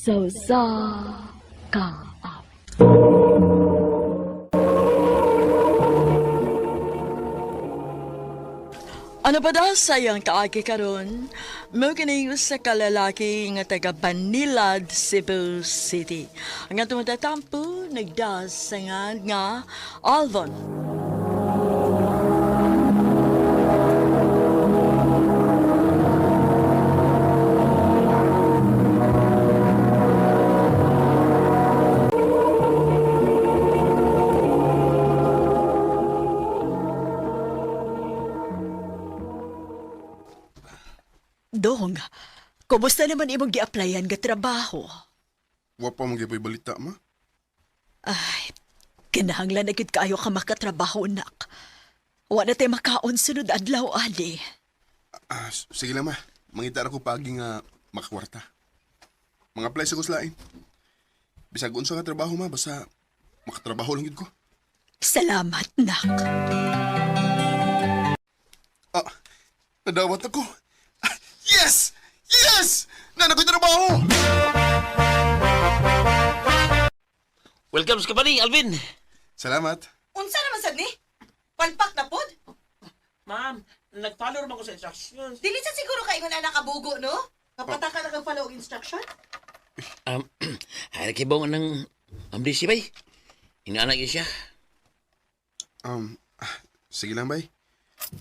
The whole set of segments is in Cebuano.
Sa usa ka awit. Ano pa daw sa iyang kaagi karon? Mo kining usa ka lalaki nga taga Banilad, Cebu City. Ang atong tatampo nagdas sa nga nga Alvon. Dong, kumusta naman imong gi-applyan nga trabaho? Wa pa mo gyud balita, ma. Ay, kinahanglan na gyud kaayo ka makatrabaho, nak. Wa na tay makaon sunod adlaw, ali. Ah, sige lang, ma. Mangita ra ko paagi nga makakwarta. Mga apply sa kuslain. Bisag unsa nga trabaho, ma, basta makatrabaho lang gyud ko. Salamat, nak. Ah, nadawat ako. Ah, yes! Yes! Nana ko'y trabaho! Welcome sa company, Alvin. Salamat. Unsa naman sad ni? Palpak na pod? Ma'am, nag-follow naman ko sa instructions. Dili sa siguro ka ingon anak kabugo, no? Kapataka na kang follow og instruction? Ay, nakibaw ng amdisi bay. Inaanak niya siya. Sige lang, bay.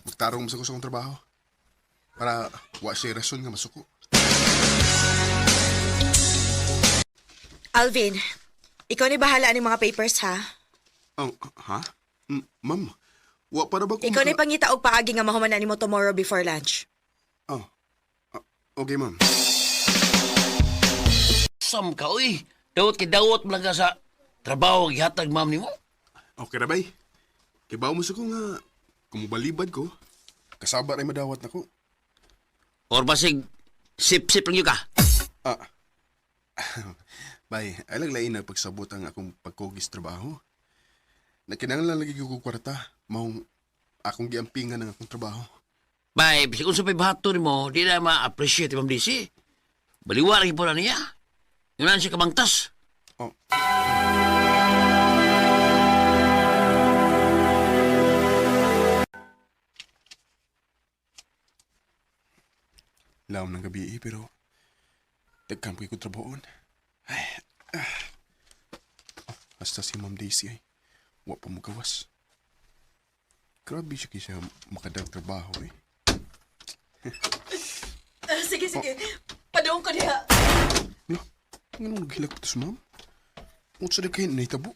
Magtarong mo sa ko sa akong trabaho. Para wa siya rason nga masuko. Alvin, ikaw ni bahala ani mga papers ha. Oh, ha? Ma'am, wa para ba ko Ikaw ni pangita og paagi nga mahuman na nimo tomorrow before lunch. Oh. Ah, okay, ma'am. Sam ka, uy. Dawat kay dawat mo lang ka sa trabaho ang gihatag ma'am nimo. Okay ra, bay. Kibaw mo sa ko nga, kung mobalibad ko, kasaba rin madawat na ko. Or basig, sip-sip lang yun ka. Ah. Bay, ay laglain na pagsabot ang akong pagkogis trabaho. Nakinanglan lagi ko kwarta, maong akong giampingan ang akong trabaho. Bay, bisag unsa pa'y bahato nimo, di na ma-appreciate ma'am DC. Baliwa lagi po na niya. Yun siya kabangtas. Oh. Laom ng gabi eh, pero dagkan pa ko trabahoon. Ay, ah. Oh, hasta si Ma'am Daisy ay. Wa pa mo gawas. Grabe siya kaysa makadag trabaho eh. Sige, sige. Padung ko diha. No, nga nung naghilak to sa ma'am? Unsa di kayo nahitabo?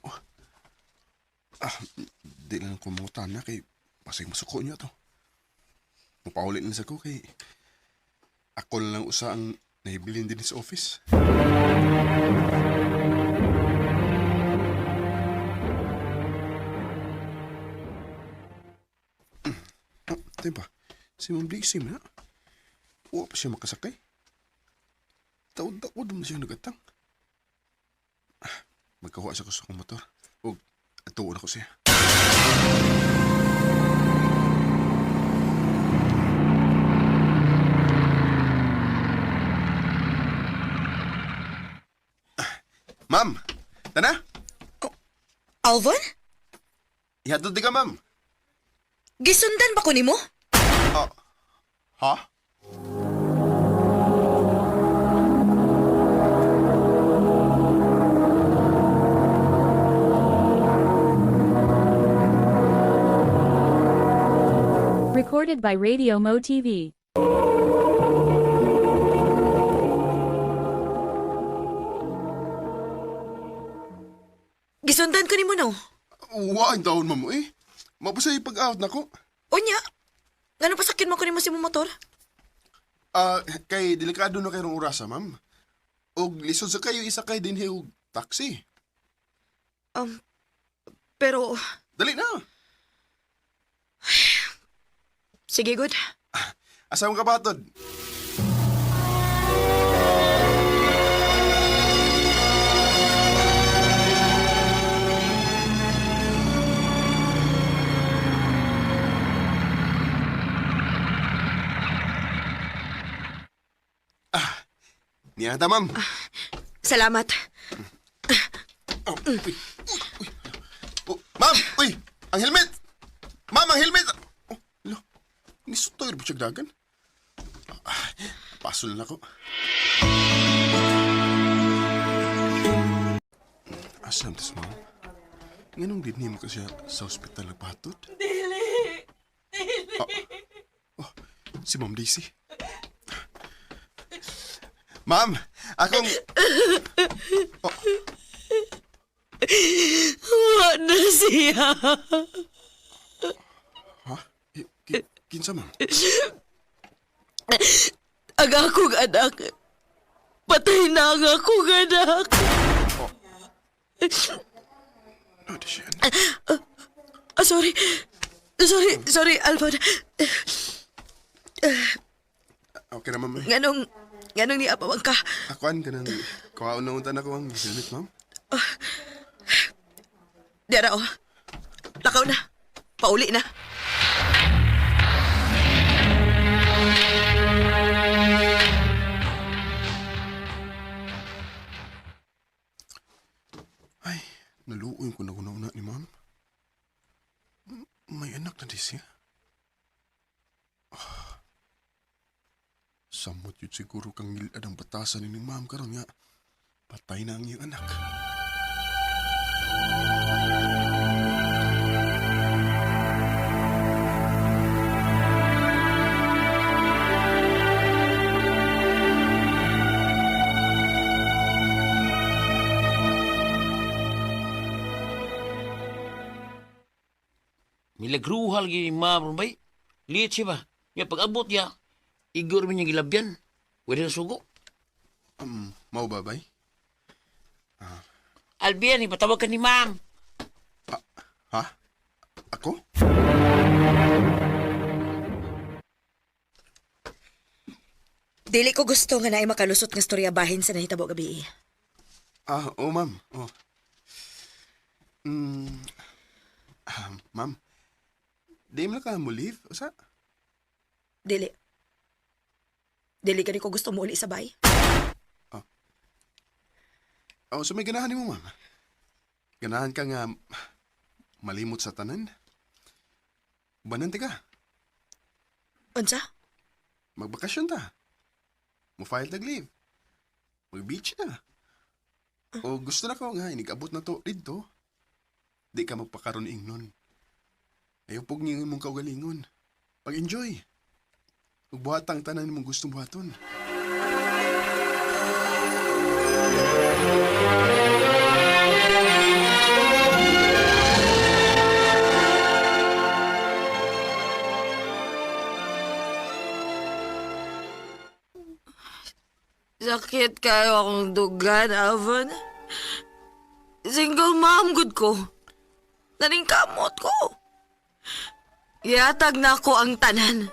Ah, di lang ko mangutan na kay pasig masuko niya to. Mapaulit na sa ko kay ako na lang usa ang nahibilin din sa office. Ah, diba? Si Ma'am Daisy man na. Wa pa siya makasakay. Taod-taod mo siya nagatang. Ah, magkahuwa sa ko sa akong motor. O, atuon ako siya. Ah, ma'am! Tana! Alvin? Ihatod di ka, ma'am! Gisundan ba ko nimo? Ah, ha? Recorded by Radio Mo TV. Gisundan ko nimo no. Wa ang taon, ma'am, eh. Mapasay pag-out na ko. Unya, ngano pasakyon mo ko nimo si mo motor? Ah, kay delikado na kayong orasa, ma'am. Og lisod sa kayo isakay din og taxi. Um, pero Dali na. sige good. Asa mo ka batod? Ah, niya ta, ma'am. Salamat. Oh, uy, uy, uy. Oh, ma'am, uy, ang helmet! Ma'am, ang helmet! Oh, lo, nisutoy ba siya dagan? Ah, paso na ako. Asam tas, ma'am? Nganong dinhi mo kasi sa ospital nagpahatod? Dili! Dili! Oh, si Ma'am Daisy. Ma'am, akong... Wa na siya. Ha? Kinsa, ma'am? Ang akong anak. Patay na ang akong anak. Ano siya? Ah, sorry. Sorry, sorry, Alvon. Okay na, ma'am. Eh. Nganong niapawang ka? Akuan ka nang... Kuhaon na unta na ko ang helmet, ma'am. Dara, oh. Lakaw na. Pauli na. Ay, naluoy ko na una ni ma'am. May anak na di siya. Ah. Samot yun siguro kang ngilad ang batasan ni ma'am karon nga. Patay na ang iyang anak. Milagruhal gyud ni ma'am ron bay. Liit siya ba? Nga pag-abot niya, igor mi niya gilabyan. Pwede na sugo. Mau ba, bay? Albian, ipatawag ka ni ma'am. Ha? Ako? Dili ko gusto nga naay makalusot nga storya bahin sa nahitabo gabi. Ah, oh, ma'am. Oh. Ah, ma'am. Di mo na ka mo leave, usa? Dili. Dili gani ko gusto muuli sa bay. Oh, so may ganahan nimo, ma'am. Ganahan ka nga malimot sa tanan. Banan ka. Unsa? Magbakasyon ta. Mo-file tag leave. Mag-beach na. O gusto na ko nga, inigabot na to dito. Di ka magpakaroon ingnon. Ayaw pog niyo imong kaugalingon. Pag-enjoy. Ug buhat ang tanan mong gustong buhaton. Sakit kayo akong dugan, Alvin. Single mom good ko. Naning kamot ko. Gihatag na ako ang tanan.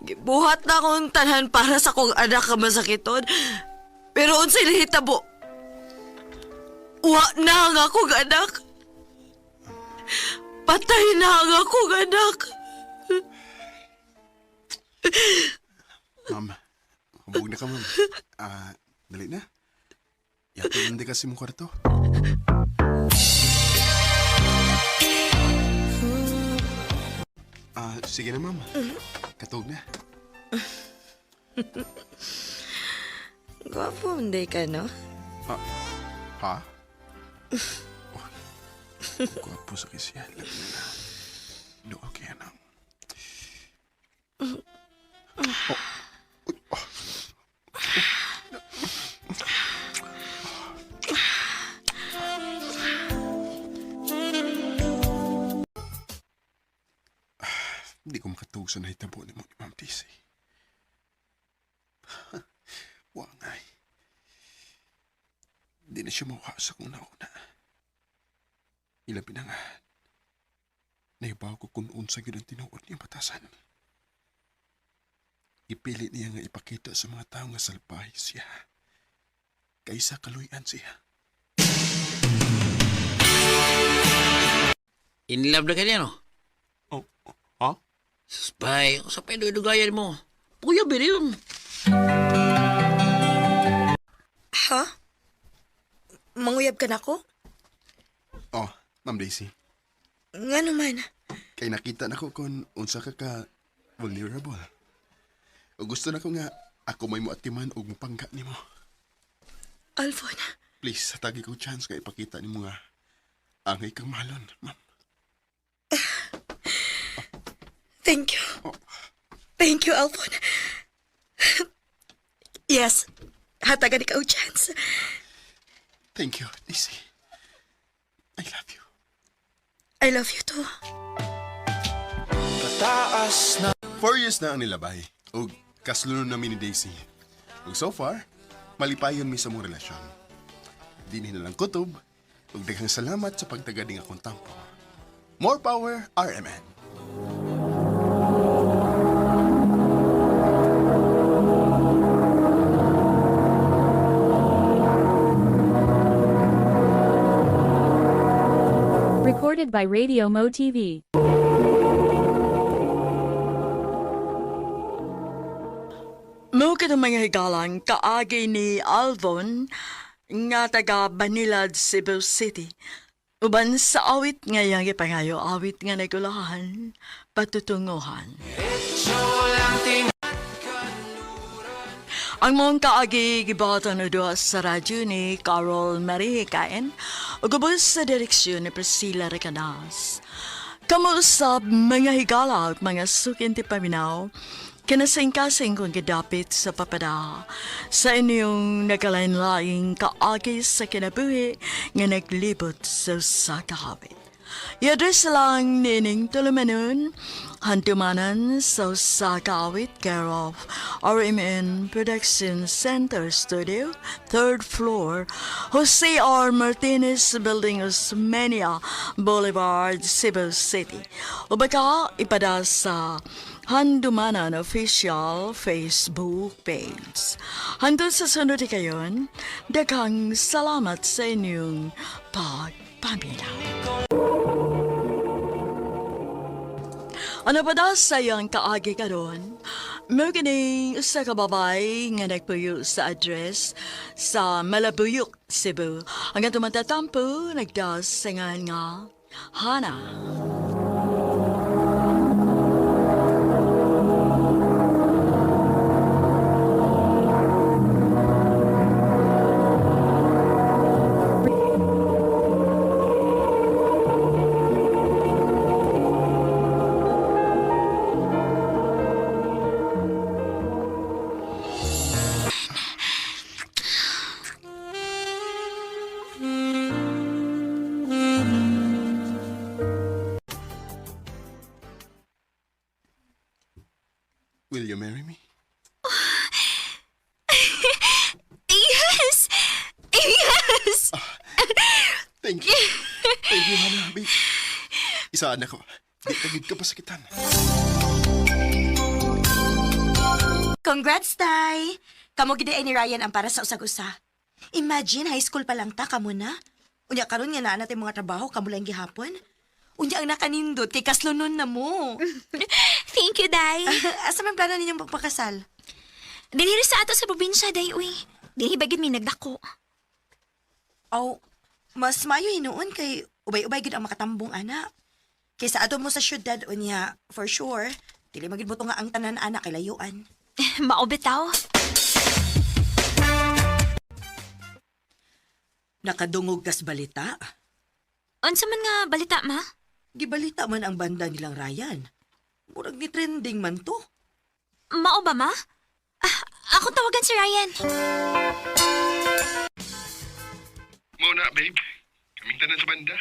Gibuhat na ako ang tanan para sa kong anak ka masakiton. Pero unsay nahitabo? Wa na ang akong anak. Patay na ang akong anak. Ma'am, hubog na ka, ma'am. Ah, dali na. Yato hindi kasi mong kwarto. Ah, sige na, ma'am. Katog na. Gwapo, hindi ka, no? Ha? Oh, gwapo sa kisya. Labi na. Do, okay na. Oh. Uy, oh. Ah, hindi ko makatug sa nahitabo ni mo ni Ma'am TC. Wa nga eh. Di na siya mawala sa kung nauna. Ilabi na nga. Naibaw ko kung unsa gyud ang tinuod niyang batasan. Ipili niya nga ipakita sa mga tao nga salbahe siya. Kaysa kaluyan siya. In love na ka niya, no? Oh, ha? Suspay, sa pa dugayan mo. Puya, yun. Ha? Manguyab ka na ko? Oh, Ma'am Daisy. Nga naman. Kay nakita nako kung unsa ka ka vulnerable. O gusto nako nga ako may moatiman og mupangga nimo. Alfon, Please, hatagi ko chance nga ipakita nimo nga angay kang mahalon, ma'am. Thank you. Oh. Thank you, Alfon. Yes, hatagan ikaw chance. Thank you, Daisy. I love you. I love you too. 4 years na ang nilabay. Og kaslunon namin ni Daisy. Ug so far, malipayon mi sa mong relasyon. Dinhi na lang kutob, ug daghang salamat sa pagtagading akong tampo. More power, RMN. Recorded by Radio Mo TV. Mo ka mga higalang kaagi ni Alvon nga taga Banilad, Cebu City. Uban sa awit nga iyang ipangayo, awit nga nagulahan, patutunguhan. Ang mong kaagi gibatan na duha sa radyo ni Carol Marie Kain ug ubos sa direksyon ni Priscilla Recanas. Kamuusap mga higala at mga sukin ti paminaw, kinasingkasing kong gidapit sa papada sa inyong nagkalain-laing kaagi sa kinabuhi nga naglibot sa usa ka hawit. I-address lang nining tulumanon, handumanan sa usa ka awit, care of RMN Production Center Studio, third floor, Jose R. Martinez Building, Osmeña Boulevard, Cebu City. O baka ipada sa Handumanan Official Facebook page. Hantod sa sunod kayon, daghang salamat sa inyong pagpaminaw. Ano pa daw sa iyong kaagi karon? Mo kining usa ka babay nga nagpuyo sa address sa Malabuyok, Cebu. Ang atong matatampo nagdas sa ngan nga Hana. Will you marry me? Yes! Yes! Thank you. Thank you, Hana. Babe. Isaan ako. Di tagid ka pasakitan. Congrats, Tay! Kamo gid ay ni Ryan ang para sa usag-usa. Imagine, high school pa lang ta, kamo na. Unya karon nga naa natin mga trabaho, kamo lang gihapon. Unya ang nakanindot kay kaslunon na mo. Thank you, Day. Asa man plano ninyong pagpakasal? Dinhi sa ato sa probinsya, Day, uy. Dinhi ba gid mi nagdako? Aw, mas maayo hinuon kay ubay-ubay gid ang makatambong ana. Kaysa ato mo sa syudad unya, for sure, dili magid mo to nga ang tanan ana kay layuan. Mao bitaw. Nakadungog kas balita. Unsa man nga balita, ma? Gibalita man ang banda nilang Ryan. Murag ni trending man to. Mao ba, ma? Ah, akong tawagan si Ryan. Mao na, babe. Kaming tanan sa banda.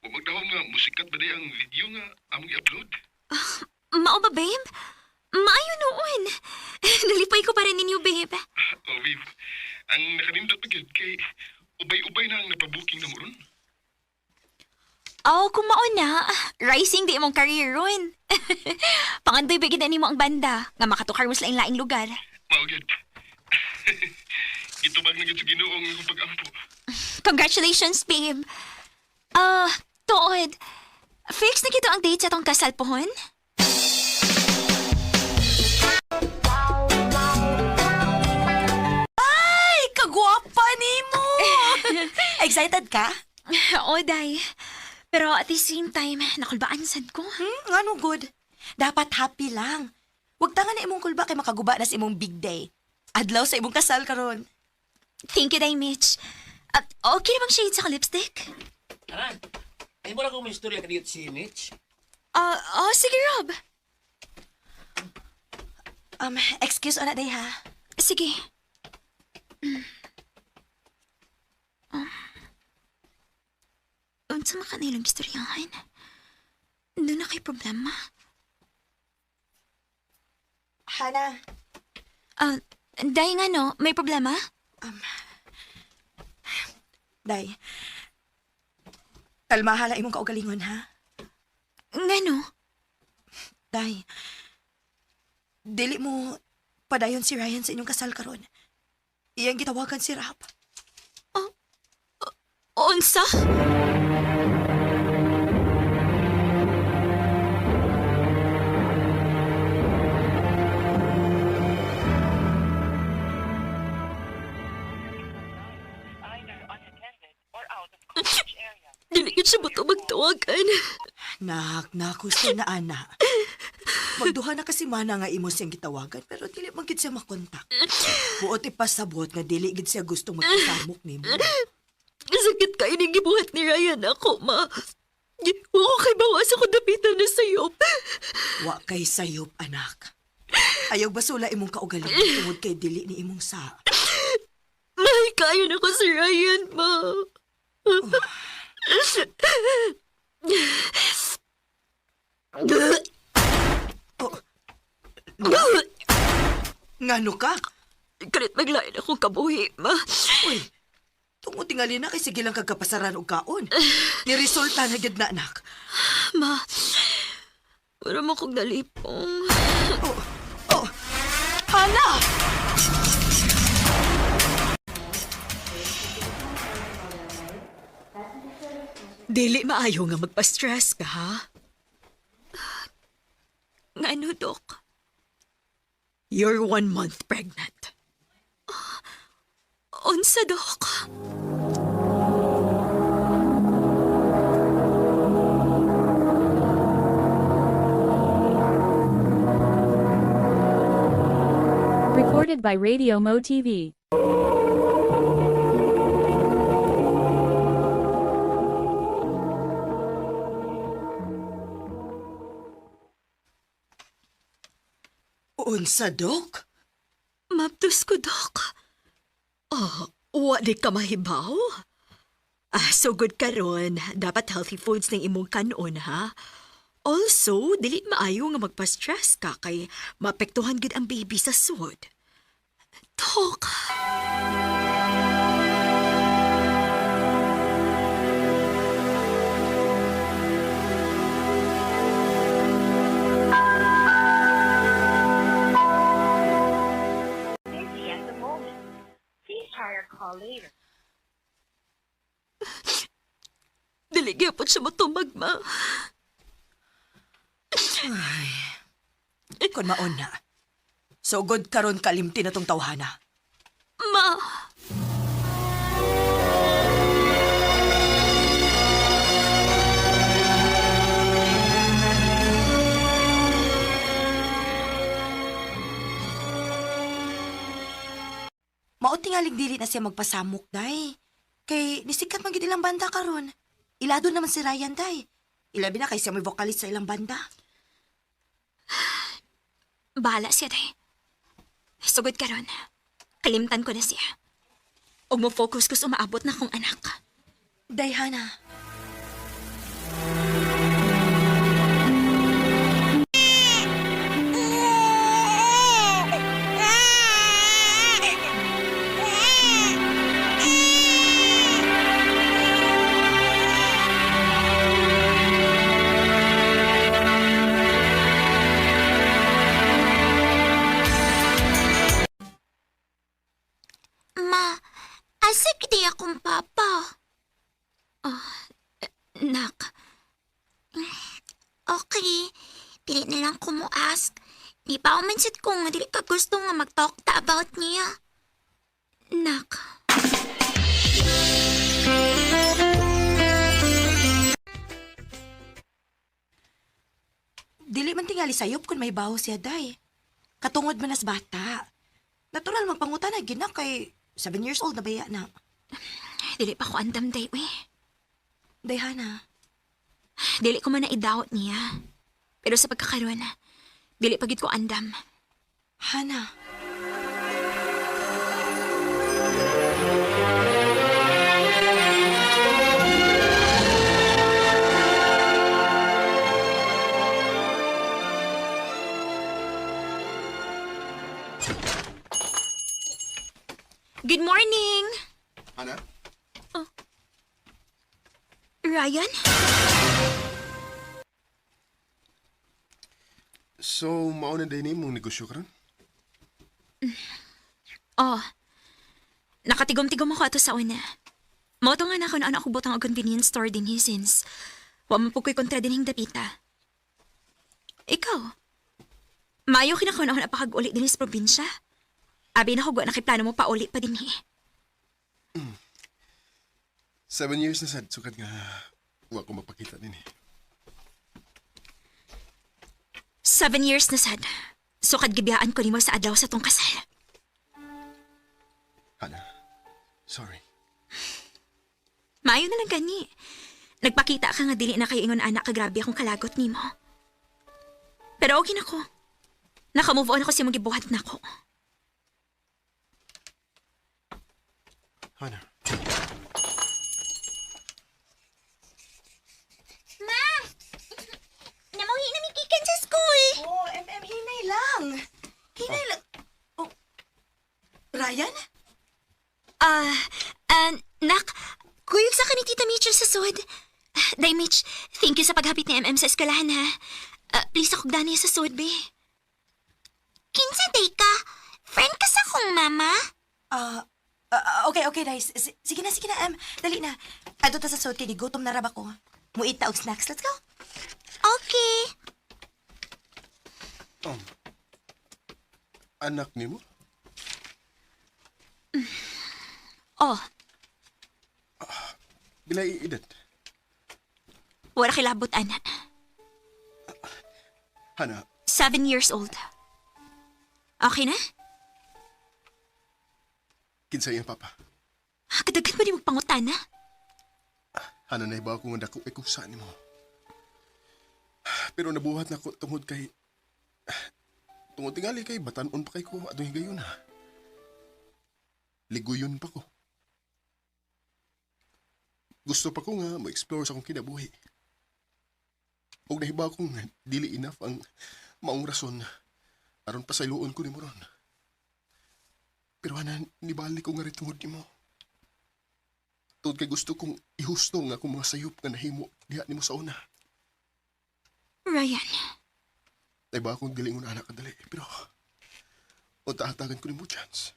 Wa magdahom nga musikat ba di ang video nga among i-upload? Mao ba, babe? Maayo noon. Nalipay ko pa rin ninyo, babe. Oh, babe. Ang nakanindot pa gyud kay ubay-ubay na ang napabuking na mo ron. Oh, kung mao na, rising di imong career ron. Pangandoy ba gid nimo ang banda nga makatukar mo sa laing-laing lugar. Mao gyud. Gitubag na gyud sa Ginoo ang akong pag-ampo. Congratulations, babe. Ah, tuod. Fix na kito ang date sa atong kasal pohon? Ay, kagwapa ni! Excited ka? Oo, day. Pero at the same time, nakulbaan sad ko. Ngano good? Dapat happy lang. Wag tanga na imong kulba kay makaguba na sa imong big day. Adlaw sa imong kasal karon. Thank you, day, Mitch. Okay na bang shade sa lipstick? Aran, ay mo lang kung may istorya ka dito si Mitch. Oh, sige, Rob. Excuse ona day ha. Sige. Unsa man kanilang istoryahan? Doon na kay problema. Hana, Day nga no, may problema? day. Kalmaha lang imong kaugalingon ha. Nga no? Day. Dili mo padayon si Ryan sa inyong kasal karon. Iyang gitawagan si Rap. Unsa? Dili gid siya mo magtawagan. Nak, nak, gusto na ana. Magduha na kasi mana nga imo siyang gitawagan pero dili man gid siya makontak. Buot ipasabot nga dili gid siya gustong magkasamok nimo. Sakit ka ining gibuhat ni Ryan ako, ma. Wa ko kay bawas ako dapitan na sayop. Wa kay sayop anak. Ayaw basula imong kaugalingon tungod kay dili ni imong sa. Mahal kayo na ko si Ryan, ma. Oh. Ngano ka? Kalit maglain akong kabuhi, ma. Uy, tungod tingali na kay sige lang kagkapasaran og kaon. Ni resulta na gid na anak. Ma, wala mo kong nalipong. Oh, oh. Hana! Dili maayo nga magpa-stress ka, ha? Nga ano, Dok? You're 1 month pregnant. Unsa, Dok? Recorded by Radio Mo TV. Unsa, Dok? Mabdos ko, Dok. Oh, wa di ka mahibaw? Ah, so good karon. Dapat healthy foods ng imong kanon, ha? Also, dili maayo nga magpa-stress ka kay maapektuhan gid ang baby sa sud. Dok! Busy at the moment. Please try your call later. Dili gyapon siya matumag, ma. Kon maon na. So good karon kalimti na tong tawhana. Ma! Mao tingaling dili na siya magpasamok, day. Kay nisikat man gid ilang banda karon. Ilado naman si Ryan, day. Ilabi na kay siya may vocalist sa ilang banda. Bahala siya, day. Sugod karon. Kalimtan ko na siya. Og mo focus ko sa umaabot na akong anak. Day, Hana. Ma, asa gid akong papa? Oh, nak. Okay, dili na lang ko mo ask. Di pa ako man ko nga dili ka gusto nga mag-talk ta about niya. Nak. Dili man tingali sayop kung may baho siya, day. Katungod man as bata. Natural magpangutan na gina kay 7 years old na baya na. Dili pa ko andam, day, uy. Day, Hana. Dili ko man na i-doubt niya. Pero sa pagkakaroon, dili pa gid ko andam. Hana. Good morning! Hana? Ryan? So, mauna din mong negosyo karon? Oh. Nakatigom-tigom ako ato sa una. Mao to nga na ako na ako butang og convenience store din hi since wa man po ko'y kontra din hing dapita. Ikaw? Mayo kinakaon ako na pakag-uli din sa probinsya. Abi na ko na kay plano mo pauli pa din eh. 7 years na sad, sukat nga wa ko mapakita din eh. 7 years na sad. Sukad gibiyaan ko nimo sa adlaw sa tong kasal. Hana, sorry. Maayo na lang gani. Nagpakita ka nga dili na kayo ingon anak kagrabe akong kalagot nimo. Pero okay na ko. Naka-move on ako sa imong gibuhat nako. Hana. Ma! Namuhi na mi gikan sa school. Oh, MM, hinay lang. Hinay lang. Oh, Ryan? Ah, nak, kuyog sa ka ni Tita Mitch sa sud. Day Mitch, thank you sa paghapit ni MM sa eskwelahan ha. Please ako dani sa sud, be. Kinsa day ka? Friend ka sa akong mama? Ah, okay, okay, guys. Sige na, sige na, Dali na. Adto ta sa suot kay gigutom na rab ako. Muit ta og snacks. Let's go. Okay. Anak nimo? Oh, Pila edad? wala kilabot, ana. Hana, 7 years old. Okay na? kinsa iyang papa? Kadagan mo di magpangutana. Hana, nahibaw ko nga dako ay kusa nimo. Pero nabuhat na ko tungod kay tungod tingali kay batan-on pa kay ko atong higayon ha. Liguyon pa ko. Gusto pa ko nga mo-explore sa akong kinabuhi. Ug nahibaw ko nga dili enough ang maong rason aron pasayloon ko nimo ron. Pero ana, nibalik ko nga rin tungod nimo. Tungod kay gusto kong ihusto nga akong mga sayop nga nahimo diha nimo sa una. Ryan, Ay ba akong dili ngon anak kadali pero unta hatagan ko nimo chance.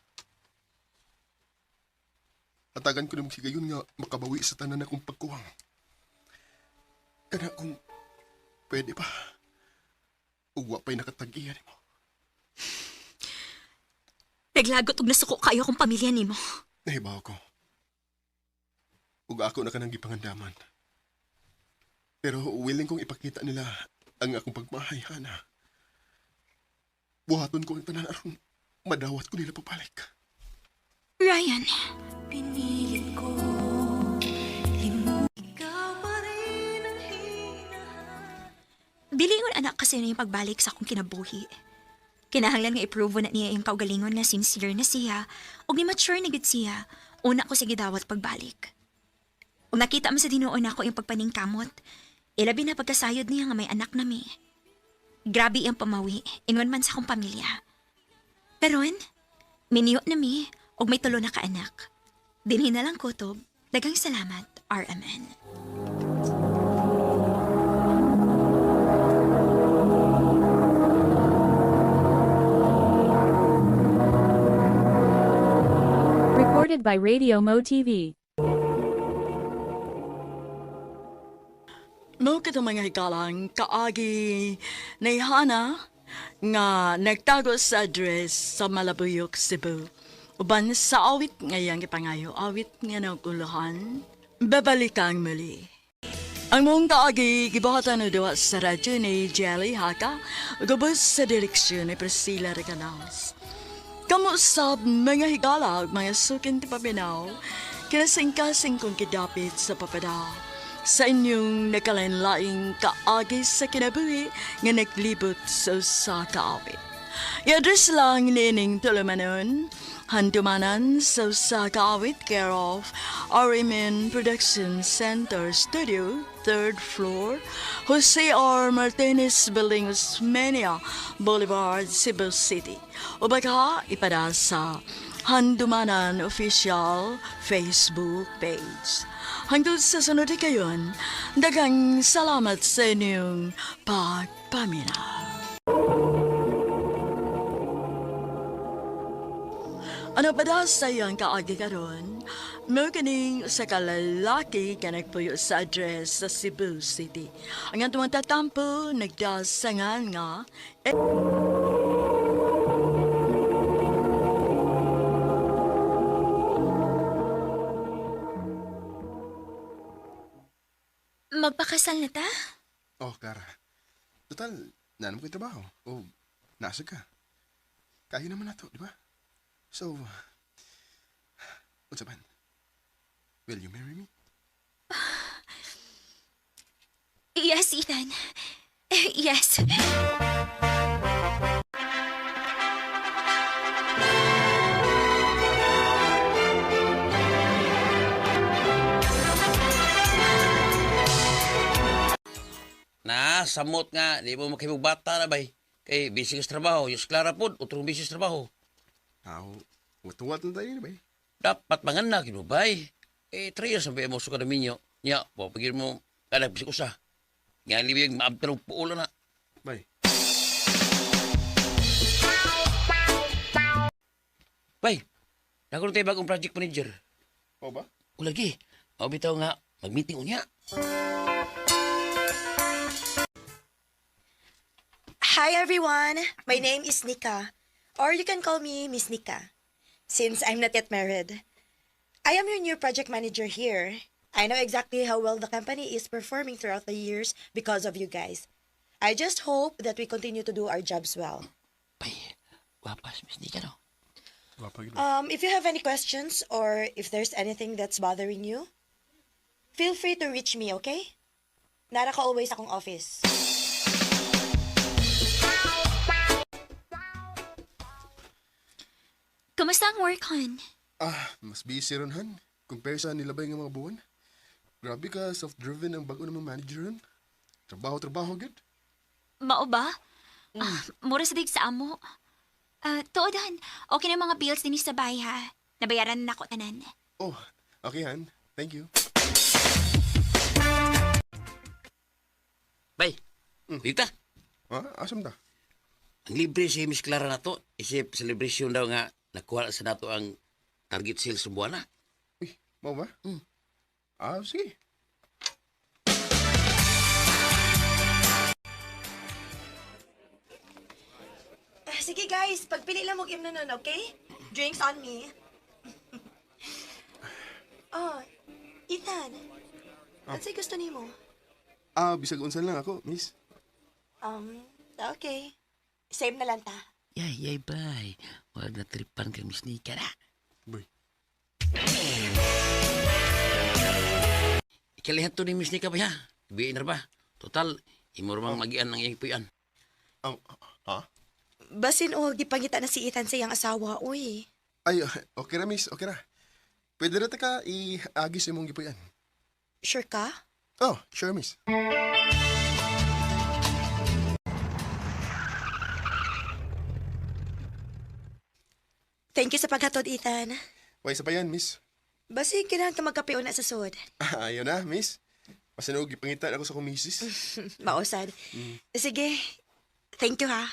Hatagan ko nimo higayon nga makabawi sa tanan akong pagkuwang. Kana kung pwede pa. Ug wa pa'y nakatag-iya nimo. naglagot og nasuko kayo akong pamilya nimo. Nahibaw ko. Ug ako na kanang gipangandaman. Pero willing kong ipakita nila ang akong pagmahay, Hana. Buhaton ko ang tanan aron madawat ko nila pabalik. Ryan, Pinilit ko Ikaw pa rin ang hinahanap. Bilingon anak kasi na yung pagbalik sa akong kinabuhi. Kinahanglan nga i-prove na niya yung kaugalingon na sincere na siya ug ni mature na gid siya. Una ko sa gidawat pagbalik. Ug nakita man sa tinuon nako yung pagpaningkamot. Ilabi na pagkasayod niya nga may anak na mi. Grabe ang pamawi, ingon man sa akong pamilya. Karon, minyo na mi ug may tulo na kaanak. Dinhi na lang kutob. Daghang salamat, RMN. Recorded by Radio Mo TV. Mao katong mga hikalang kaagi ni Hana nga nagtago sa address sa Malabuyok, Cebu. Uban sa awit ngayang gipangayo, awit nga naguluhan, babalik ang muli. Ang mong kaagi, gibuhatan na duwa sa radyo ni Jelly Haka, gubos sa direksyon ni Priscilla Recanals. Kamo sab mga higala ug mga sukin ti paminaw, kinasingkasing kong kidapit sa papada. Sa inyong nakalain-laing kaagi sa kinabuhi nga naglibot sa usa ka awit. I-address lang nining tulumanon, handumanan sa usa ka awit, care of RMN Production Center Studio, 3rd floor, Jose R. Martinez Building, Osmeña Boulevard, Cebu City. O baka ipada sa Handumanan Official Facebook page. Hangtod sa sunod kayon, daghang salamat sa inyong pagpaminaw. Ano pa daw sa iyang kaagi karon? Mo kining sa kalalaki ka nagpuyo sa address sa Cebu City. Ang atong tatampo nagdasangan nga Magpakasal na ta? Oh, Clara. Total, naanam ko yung trabaho. O, nasa ka. Kaya naman na to, di ba? So, unsa man? Will you marry me? Yes, Ethan. Yes. Na, samot nga, di mo makimugbata na bay. Kay busy ka sa trabaho, Yus Clara pod, utrong busy sa trabaho. Aw, watuwat na tayo, ba? Dapat manganak yun mo, bay. Eh, 3 years ang mo sa minyo. Nya, papagin mo, kanak bisik usa. Nga libig, maabtan og puulo na. Bay. Bay, nagkaroon tayo bagong project manager. O ba? O lagi, mao bitaw nga, mag-meeting unya. Hi everyone! My name is Nika, or you can call me Miss Nika, since I'm not yet married. I am your new project manager here. I know exactly how well the company is performing throughout the years because of you guys. I just hope that we continue to do our jobs well. Bay, wapas, Miss Nika, no? Gwapa yun. If you have any questions or if there's anything that's bothering you, feel free to reach me, okay? Nara ka always akong office. Kumusta ang work, hon? Ah, mas busy ron, han. Compare sa nilabay nga mga buwan. Grabe ka, self-driven ang bago namang manager ron. Trabaho-trabaho, good. Mao ba? Ah, mura sa dig sa amo. Ah, tuod, hon. Okay na mga bills dinhi sa bahay, ha? Nabayaran na ako tanan. Oh, okay, han. Thank you. Bay, dita. Ah, asam ta? Ang libre si Miss Clara na to, isip celebration daw nga, nakuha sa nato ang target sales sa buwan na. Uy, mau ba? Ah, sige. Ah, sige guys, pagpili lang mong imno nun, okay? Drinks on me. Oh, Ethan. Ano sa'yo gusto nimo? Ah, bisag unsa lang ako, miss. Okay. Same na lang ta. Yay, yay, bay. Wag na tripan kang Miss Nika na. Boy. Ikalihat to ni Miss Nika ba ha? Ibiin na ba? Total, imurmang magian ang iyang puyan. Ah, ha? Basin o, gipangita na si Ethan sa iyang asawa, uy. Ay, okay ra, miss. Okay ra. Pwede ra ta ka i-agis imong gipuy-an. Sure ka? Oh, sure, miss. Thank you sa paghatod, Ethan. Way sa pa yan, miss. Basin, kailangan ka magkape una sa sud. Ah, ayaw na, miss. Masinog, gipangitan ako sa kong misis. Mausad. Sige. Thank you, ha.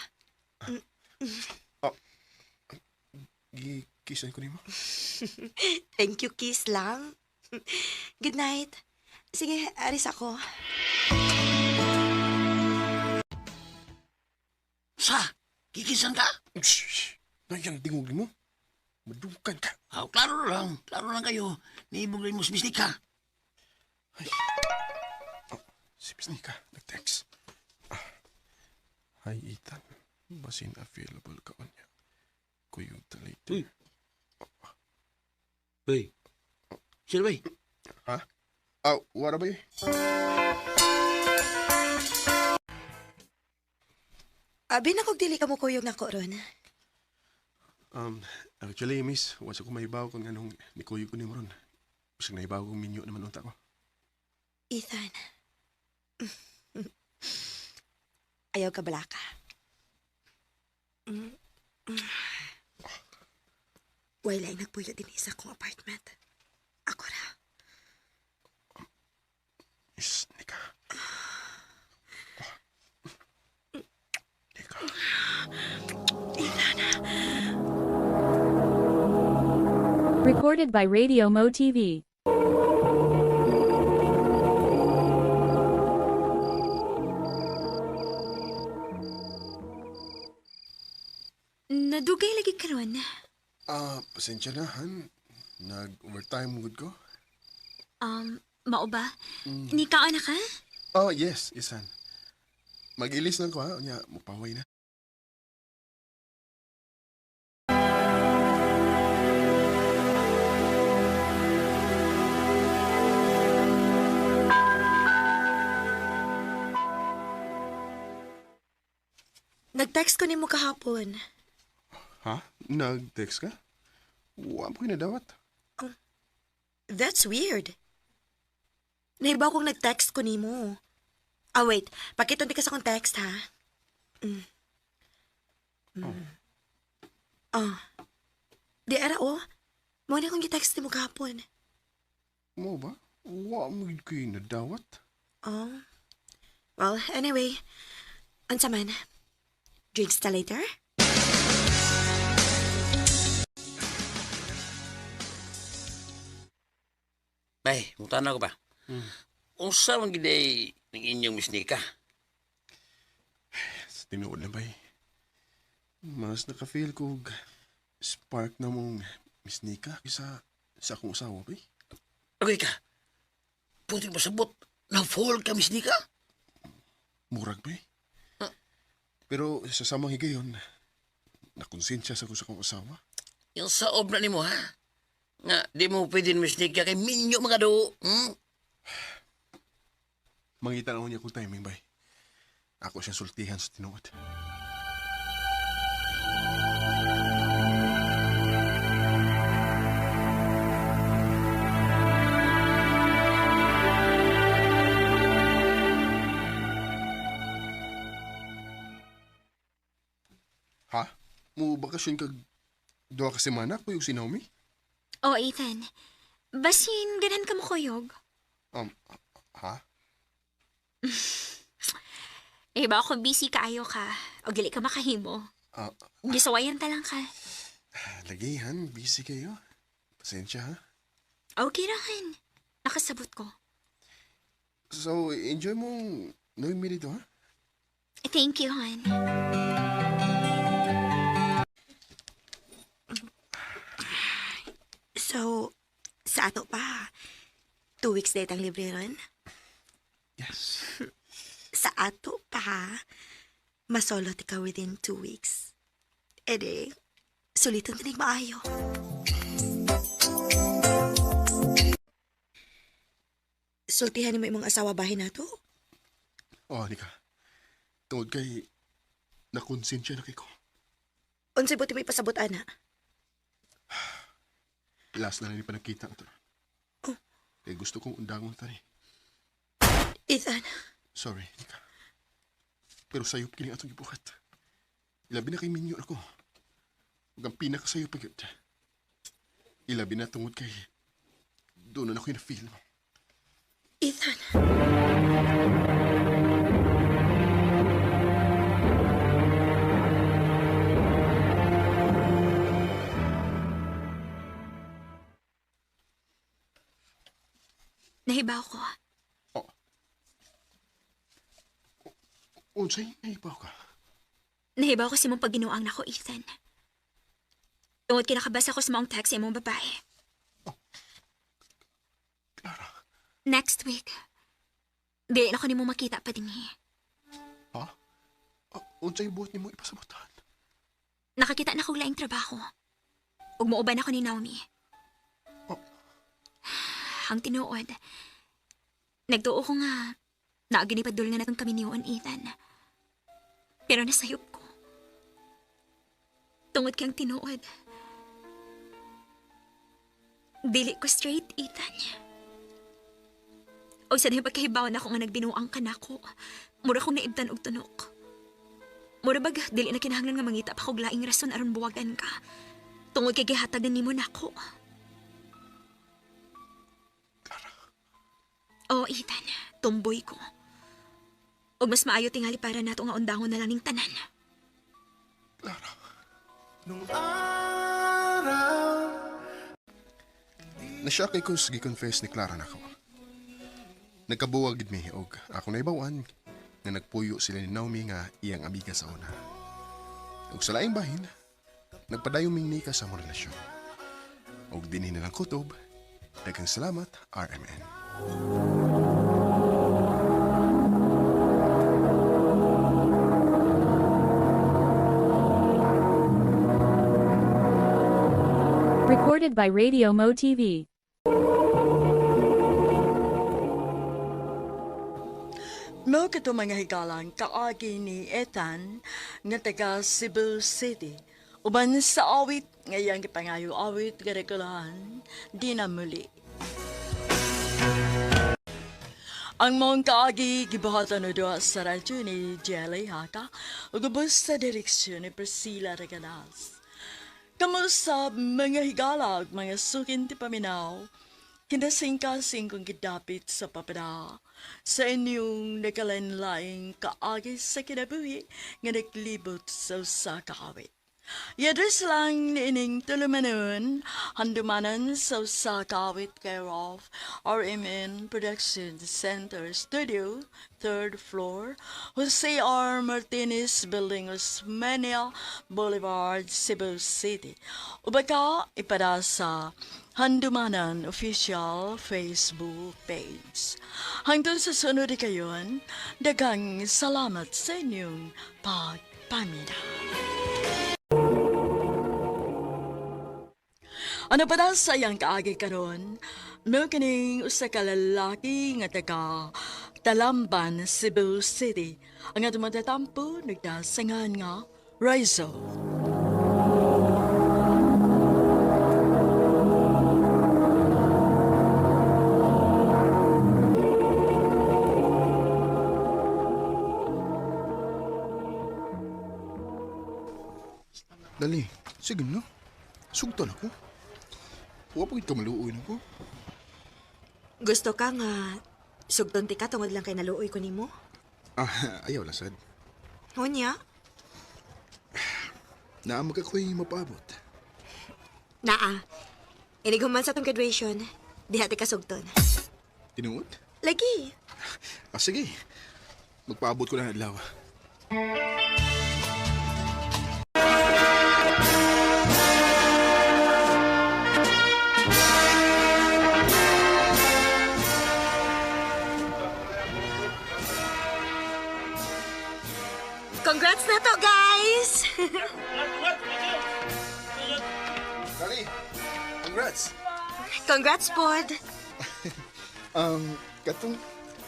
Gikisan ko nimo. Thank you, kiss lang. Good night. Sige, aris ako. Sa! Kikisan ka? Shh! Shh. Nayang tingog mo. Madukan ka. Ah, klaro na lang. Klaro lang kayo. Niibog rin mo si Miss Nika. Si Miss Nika, nag-text. Ah. Hi, Ethan. Basin available ka niya. Kuyog ta later. Uy. Bay. Sino bay? Ha? Ah, wala ba eh? Abi na kog dili ka mo kuyog nako ron. Actually, miss, wala ko mahibaw kung anong nikuyog ko ni mo ron. Bisag nahibaw kong minyo naman unta ko. Ethan. Ayaw ka bala ka. Wala ay nagpuyo din isa kong apartment. Ako ra. Miss Nika. Nika. Recorded by Radio Mo TV. Nadugay lagi karon. Ah, pasensya na, han. Nag-overtime good ko. Mao ba? Ni kaon na ka? Oh, yes, isan. Mag-ilis lang ko, ha? Unya, mupaway na. Nag-text ko nimo kahapon. Ha? Nag-text ka? Wa mo kinadawat. That's weird. Naiba kong nag-text ko nimo. Ah, wait. Pakita ka sa akong text, ha? Mm. Mm. Oh. Di ara, oh. Mo na kong gi-text nimo kahapon. Mo ba? Wa mo gid ko nadawat. Oh. Well, anyway. Unsa man? Drinks ta later? Bay, mutana ko ba? Unsa man gid ay ning inyong Miss Nika? Sa tinuod na ba eh. Mas naka-feel ko og spark na mong Miss Nika kaysa sa akong asawa ba eh. Okay ka. Puti masabot. Na-fall ka, Miss Nika? Murag ba eh. Pero sa samang higayon, nakonsensya sa ko sa akong asawa. Yung saob na nimo, ha? Nga, di mo pwede Miss Nika kay minyo mga do. Hmm? Mangita na niya kung timing bay. Ako siyang sultihan sa tinuod. Ha? Mo bakasyon kag duha ka semana ko yung si Naomi? Oh, Ethan. Basin ganan ka mo kuyog. Ha? Eh ba kung busy kaayo ka o dili ka makahimo. Ah, Gisuwayan ta lang ka. lagihan, busy kayo. Pasensya ha. Okay ra han. Nakasabot ko. So, enjoy mong Noemi dito, ha? Thank you, han. So, sa ato pa. 2 weeks na itang libre ron. Yes. Sa ato pa, masolot ka within 2 weeks. Ede, sulitan tinig maayo. Sultihan mo imong asawa bahin nato? Oh, Nika. Tungod kay nakonsensya na kay ko. Unsay buti mo ipasabot ana? Last na lang ni pa nagkita na to. Oh. Kaya gusto kong undangon tani. Ethan, Sorry, Nika. Pero sayop kini atong gibuhat. Ilabi na kay minyo ako. Ug ang pinakasayop pa gyud. Ilabi na tungod kay doon na ako na-feel mo. Ethan. Nahibaw ko. Oh. Unsay nahibaw ka? Nahibaw ko sa imong pagginuang nako, Ethan. Tungod kinakabasa ko sa maong text sa imong babae. Clara. Next week, Di na ko nimo makita pa dinhi. Ha? Unsay buhat nimo ipasabutan? Nakakita na kog laing trabaho. Ug muuban ako ni Naomi. Oh. Ang tinuod. Nagtuo ko nga naaginipadul nga natong kami niyon, Ethan. Pero nasayop ko. Tungod kay ang tinuod. Dili ko straight, Ethan. O sa dahil pagkahibaw na ako nga nagbinuang ka nako. Mura kong naibtan og tunok. Mura bag, dili na kinahanglan nga mangita pa kog laing rason aron buwagan ka. Tungod kay gihatag na nimo nako. Clara. Oo, Ethan. Tumboy ko. Og mas maayo tingali para nato nga undangon na lang ning tanan. Clara. Nasya kay ko gi-confess ni Clara nako. Nagkabuwag gid mi og ako naibawan nga nagpuyo sila ni Naomi nga iyang amiga sa una. Ug sa laing bahin, nagpadayon ming nika sa among relasyon. Og dinhi na lang kutob. Daghang salamat, RMN. Recorded by Radio Mo TV. Mao kato mga higalang kaagi ni Ethan nga taga Cebu City. Uban sa awit nga iyang gipangayo awit nga regulahan di na muli. Ang maong kaagi gibuhatan o duha sa radyo ni Jelly Haka ug ubos sa direksyon ni Priscilla Reganas. Kamusta mga higala ug mga sukin ti paminaw? Kinasingkasing kong gidapit sa papada sa inyong nakalanlaing kaagi sa kinabuhi nga naglibot sa usa ka awit. Yadres lang niining tulumanon, handumanan sa usa ka awit care of RMN Production Center Studio, third floor, Jose R. Martinez Building, Osmeña Boulevard, Cebu City. Ubaka ipada sa Handumanan Official Facebook page. Hangtod sa sunod kayon, daghang salamat sa inyong pagpamina. Ano pa daw sa iyang kaagi karon? Mao kining usa ka lalaki nga taga Talamban, Cebu City. Ang atong matatampo nagdasangan nga Rizal. Dali, sige na. Sugtan ako. Wa pa gid ka maluoy nako. Gusto ka nga sugton ti ka tungod lang kay naluoy ko nimo? Ah, ayaw lang sad. Unya, Naa magkakoy mapaabot. naa. Inig human sa tong graduation, diha ti ka sugton. Tinuod? Lagi. Ah, sige. Magpaabot ko lang adlaw. Congrats na to, guys! Dali, congrats. Congrats, pod. Katong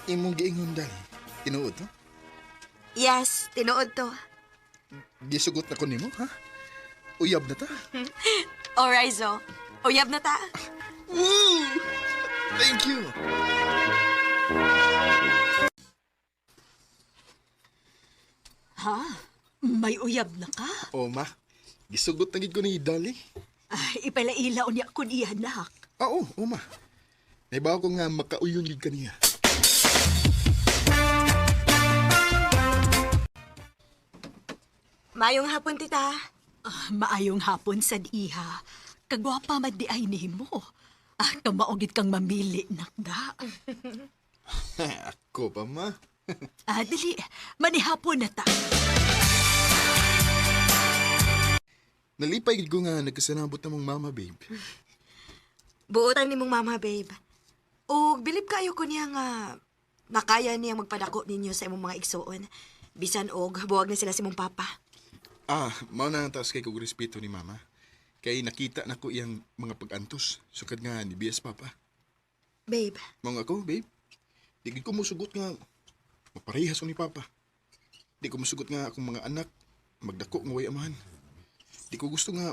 imong giingon dali. Tinuod to? Yes, tinuod to. Gisugot na ko nimo, ha? Uyab na ta. O, Rizzo, uyab na ta. Woo! Thank you. Ha? May uyab na ka? O ma, gisugot na gid ko ni Dali. Ay, ipalaila unya kun iya, anak. Ah, oo, oo ma. Naibaw ko nga makauyon gid kaniya. Mayong hapon, tita. Ah, maayong hapon sad iha. Kagwapa man di ay nimo. Ah, kamaugid kang mamili, nakda. Ako pa ma. Ah, dali, manihapon na ta. Nalipay gid ko nga nagkasinabot na mong mama, babe. Buotan ni mong mama, babe. O, bilib kayo ko niya nga Makaya niyang magpadako ninyo sa imong mga igsuon. Bisan og buwag na sila sa imong papa. Ah, mao na ang taas kay kog respeto ni mama. Kay nakita na ko iyang mga pag-antos. Sukad nga ni BS papa. Babe, Mga ako, babe. Di gid ko mosugot nga maparehas ko ni papa. Di ko mosugot nga akong mga anak magdako nga way amahan. Di ko gusto nga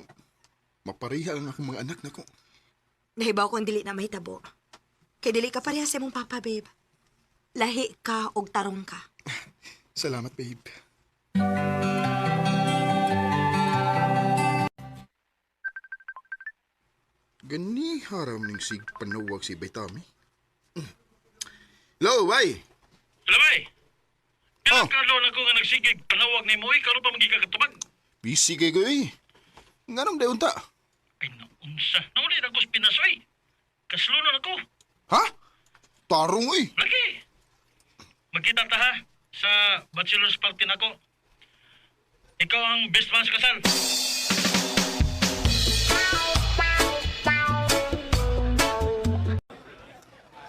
mapareha ang akong mga anak nako. nahibaw kong dili na mahitabo. Kay dili ka pareha sa imong papa, babe. Lahi ka og tarong ka. Salamat, babe. Gani haram ning sig panawag si Baytami. Hello, bay. Lamay! Oh. Ilang oh. Na ko nga nagsigig panawag ni mo, eh, karon pa magiging katubag. Busy kay ko eh. Nganong dayon ta? Ay, naunsa. Nauli na ko sa Pinas, oy. Kaslunon ako. Ha? Tarong eh. Lagi! Magkita ta ha, sa bachelor's party nako. Ikaw ang best man sa kasal.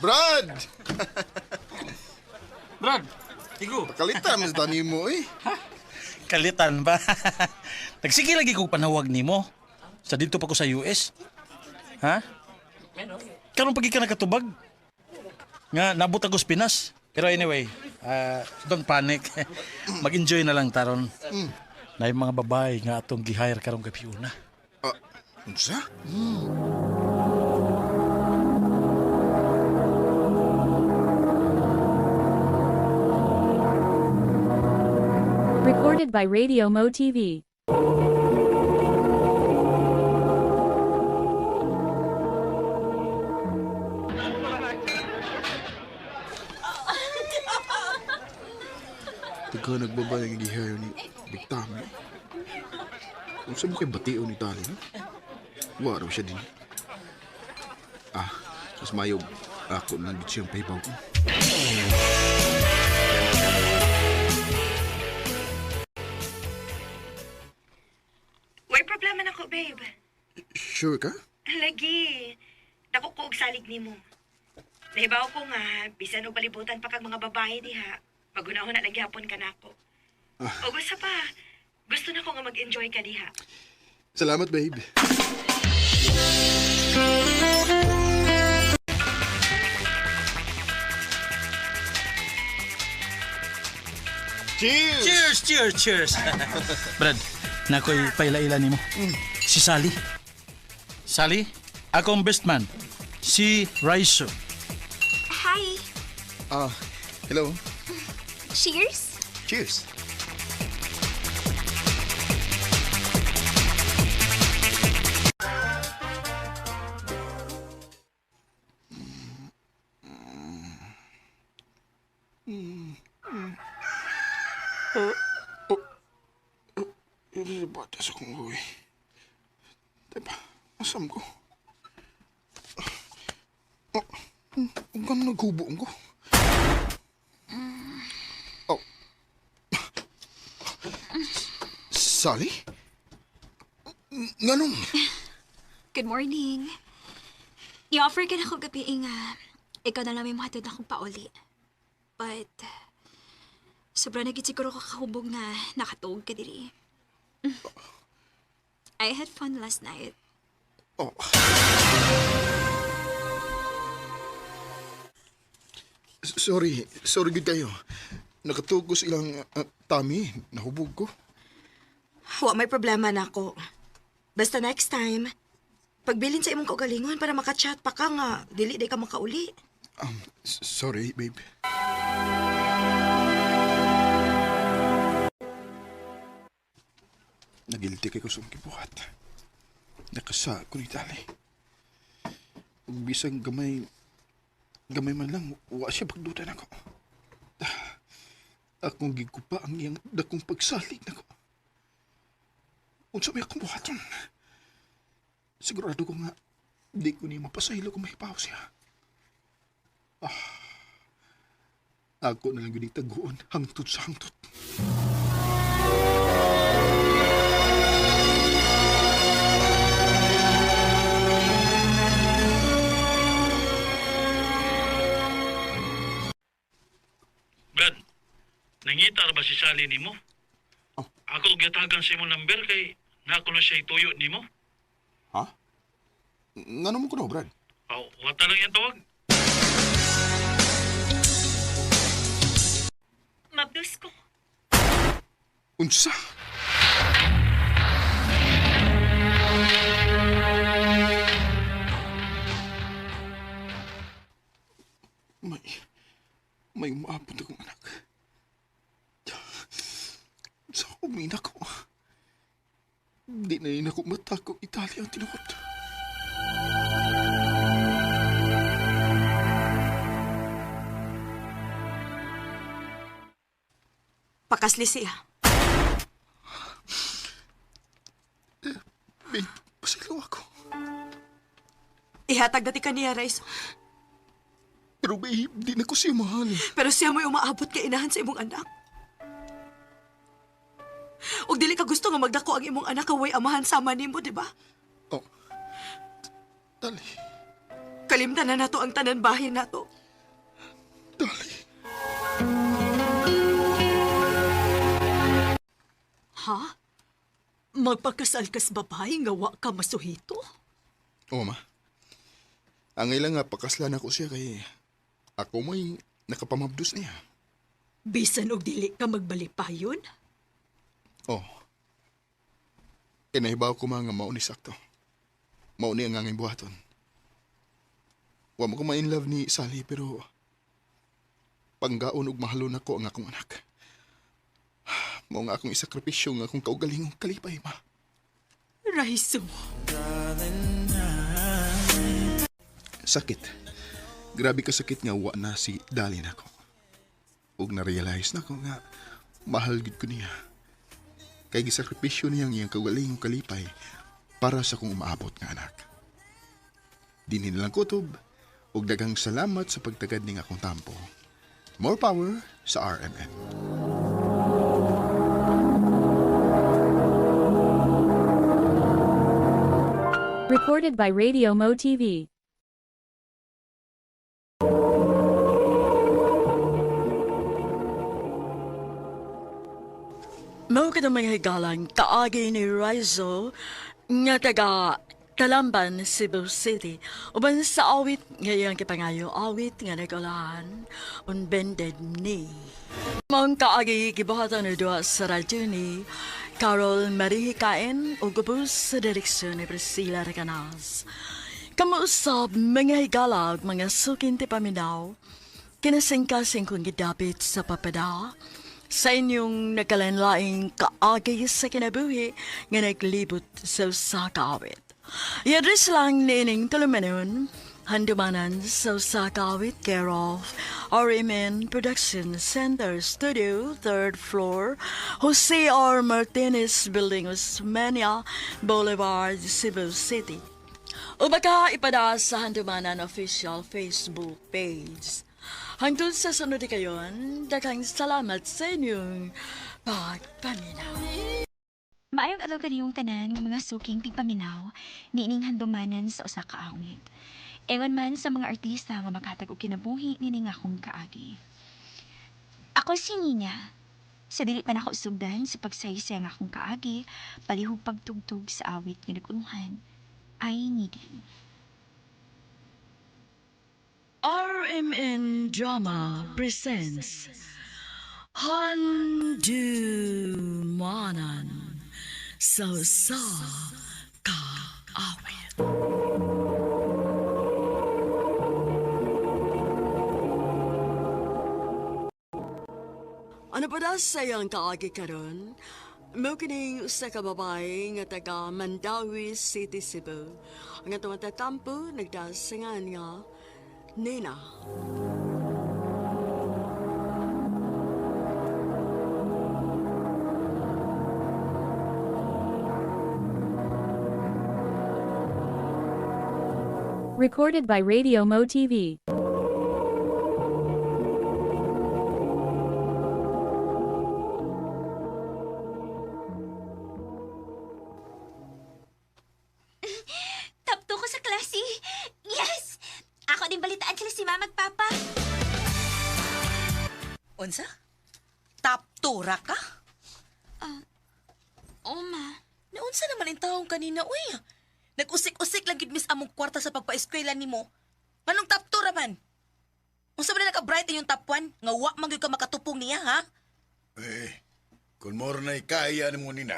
Brad! Brad, igo. Pakalitan mas dani mo eh. Kalitan ba? Nagsige lagi kog panawag nimo. Sa dito pa ko sa US. Ha? Karon pagi ka nakatubag. Nga nabot ako sa Pinas. Pero anyway, don't panic. Mag-enjoy na lang taron. Na yung mga babae nga atong gi-hire karong gabi una. Ah, unsa? Recorded by Radio Mo TV. Taga nagbabay ang gihayo ni Big Tami. Unsa mo kay bation ni Tali, no? Wa raw siya din. Ah, mas mayo ako nang gid siyang pahibaw ko. Way problema na ko, babe. Sure ka? Lagi. Dako ko og salig nimo. Nahibaw ko nga bisan og palibutan pa kag mga babae diha. Pagunahon na lang gyapon ka nako. O gusto pa, gusto na ko nga mag-enjoy ka diha. Salamat, babe. Cheers! Cheers, cheers, cheers. Brad, nakoy paila-ila nimo. Si Sally. Sally, akong best man. Si Raiso. Hi! Ah, hello. Cheers! Cheers. Bata sa kong uwi. Diba, asam ko? Oh, ang ganun naghubo ko. Oh. Sally? Nganong? Good morning. I-offer ka na ko gabi nga. Ikaw na lang may mahatod akong pauli. But, sobra na gid siguro ko kahubog na nakatuog ka diri. I had fun last night. Oh. Sorry, sorry gud kayo. Nakatuog ko sa ilang tummy, nahubog ko. Wa may problema na ako. Basta next time, pagbilin sa imong kaugalingon para makachat pa ka nga dili day ka makauli. Sorry, babe. Nagilty kay ko sa akong gibuhat. Nakasa ko ni Tali. Ug bisang gamay, gamay man lang, wa siya pagduda nako. Akong gigupa ang iyang dakong pagsalig nako. Unsa may akong buhaton? Sigurado ko nga, di ko ni mapasaylo kung mahipaw siya. Ako na lang yun taguon, hangtod sa hangtod. si Sally nimo. Oh. Ako gitagan sa imong number kay nako na siya ituyo nimo. Ha? Ngano mo ko no, Brad? Aw, wata lang yan tawag. Mabdus ko. Unsa? May, may umaabot akong anak. Sa umina ko. Di na rin ako matako Italia ang tinuod. Pakasli siya. Babe, pasilaw ako. Ihatag dati ka niya, Raizo. Pero babe, di na ko siya mahal. Pero siya mo'y umaabot kay inahan sa imong anak. Ug dili ka gusto nga magdako ang imong anak kaway amahan sama nimo, di ba? Oh. Dali, Kalimtan na nato ang tanan bahin nato. dali. Ha? Magpakasal kas babae nga wa ka masuhito? Oo, ma. Ang ilang nga pakaslan ako siya kay ako may nakapamabdos niya. Bisan og dili ka magbalipayon? Oh. Kinahibaw ko mga mauni sakto. Mauni ang anging buhaton. Wa mo ko ma-in love ni Sally pero panggaon og mahalon ako ang akong anak. Mao nga akong isakripisyo nga akong kaugalingong kalipay, ma. Raizo. Sakit. Grabe ka sakit nga wa na si Dali nako. Ug na-realize nako nga mahal gid ko niya. Kay gisakripisyo niya ang iyang kaugalingong kalipay para sa kong umaabot nga anak. Dinhi na lang kutob ug daghang salamat sa pagtagad ning akong tampo. More power sa RMN. Recorded by Radio Mo TV. Mao ka mga higalang kaagi ni Rizal nga taga Talamban, Cebu City. Uban sa awit ngayong kipangayo awit nga nagulahan on bended knee. Maong kaagi gibuhatan ni duha sa radyo ni Carol Marihikain ug ubos sa direksyon ni Priscilla Recanas. Kamuusab mga higala ug mga sukin ti paminaw, kinasingkasing kong gidapit sa papada, sa inyong nagkalanlaing kaagay sa kinabuhi nga naglibot sa usa ka awit. I-address lang niining tulumanon, handumanan sa usa ka awit care of RMN Production Center Studio, 3rd floor, Jose R. Martinez Building, Osmeña Boulevard, Cebu City. O baka ipada sa Handumanan official Facebook page. Hangtod sa sunod kayon, daghang salamat sa inyong pagpaminaw. Maayong adlaw kaniyong tanan nga mga suking tigpaminaw niining handumanan sa usa ka awit. Ingon man sa mga artista nga makatag og kinabuhi nining akong kaagi. Ako si Nina. Sa dili pa nako sugdan sa pagsaysay ang akong kaagi, palihog pagtugtog sa awit nga naguluhan. I need you. RMN Drama presents Handumanan sa usa ka awit. Ano pa da sa iyang kaagi karon? Mao kining usa ka babae nga taga Mandawi City, Cebu. Ang atong tatampo nagdasingan nga Nina. Recorded by Radio Mo TV. Top 2 ko sa klase. Yes! Ako din balitaan sila si mama at papa. Unsa? Top 2 ra ka? Oh, ma. Naunsa naman ang taong kanina, uy. Nag-usik-usik lang gid miss among kwarta sa pagpa-eskwela nimo. Anong top 2 ra man? Unsa ba na naka-bright inyong top 1? Nga wa man gyud ka makatupong niya, ha? Eh, kung more na'y kaya nimo nina,